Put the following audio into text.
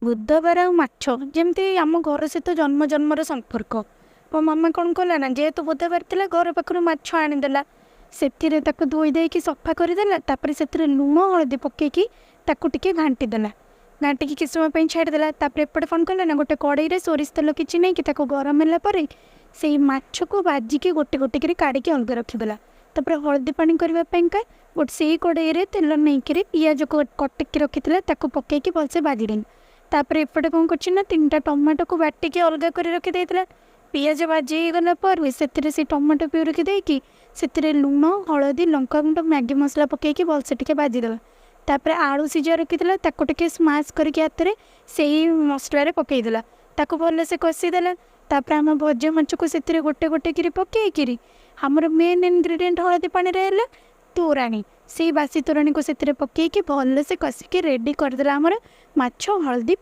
ବୁଧବାର ଆଉ ମାଛ ଯେମିତି ଆମ ଘର ସହିତ ଜନ୍ମ ଜନ୍ମର ସମ୍ପର୍କ। ମୋ ମାମା କ'ଣ କଲା ନା, ଯେହେତୁ ବୁଧବାର ଥିଲା, ଘର ପାଖରୁ ମାଛ ଆଣିଦେଲା। ସେଥିରେ ତାକୁ ଧୋଇ ଦେଇକି ସଫା କରିଦେଲା। ତାପରେ ସେଥିରେ ଲୁଣ ହଳଦୀ ପକାଇକି ତାକୁ ଟିକେ ଘାଣ୍ଟି ଦେଲା। ଘାଣ୍ଟିକି କିଛି ସମୟ ପାଇଁ ଛାଡ଼ିଦେଲା। ତାପରେ ଏପଟେ କ'ଣ କଲା ନା, ଗୋଟେ କଡ଼େଇରେ ସୋରିଷ ତେଲ କିଛି ନେଇକି ତାକୁ ଗରମ ହେଲା ପରେ ସେଇ ମାଛକୁ ଭାଜିକି ଗୋଟେ ଗୋଟେ କରି କାଢ଼ିକି ଅଲଗା ରଖିଦେଲା। ତାପରେ ହଳଦୀ ପାଣି କରିବା ପାଇଁକା ଗୋଟେ ସେଇ କଡ଼େଇରେ ତେଲ ନେଇକିରି ପିଆଜ କଟିକି ରଖିଥିଲା, ତାକୁ ପକାଇକି ଭଲସେ ଭାଜିଦେଲା। ତାପରେ ଏପଟେ କ'ଣ କରୁଛି ନା, ତିନିଟା ଟମାଟୋକୁ ବାଟିକି ଅଲଗା କରି ରଖିଦେଇଥିଲା। ପିଆଜ ଭାଜି ହେଇଗଲା ପରେ ସେଥିରେ ସେ ଟମାଟୋ ପ୍ୟୁରିକି ଦେଇକି ସେଥିରେ ଲୁଣ, ହଳଦୀ, ଲଙ୍କାଗୁଣ୍ଡ, ମ୍ୟାଗି ମସଲା ପକାଇକି ଭଲସେ ଟିକେ ଭାଜିଦେଲା। ତାପରେ ଆଳୁ ସିଝା ରଖିଥିଲା, ତାକୁ ଟିକେ ସ୍ମାସ୍ କରିକି ହାତରେ ସେଇ ମସଲାରେ ପକାଇଦେଲା। ତାକୁ ଭଲସେ କଷିଦେଲା। ତାପରେ ଆମ ଭଜା ମାଛକୁ ସେଥିରେ ଗୋଟେ ଗୋଟେ କିରି ପକାଇକିରି, ଆମର ମେନ୍ ଇନଗ୍ରିଡ଼ିଏଣ୍ଟ ହଳଦୀ ପାଣିରେ ହେଲା ତୋରାଣୀ, ସେଇ ବାସି ତୋରାଣୀକୁ ସେଥିରେ ପକାଇକି ଭଲସେ କଷିକି ରେଡ଼ି କରିଦେଲା ଆମର ମାଛ ହଳଦୀ।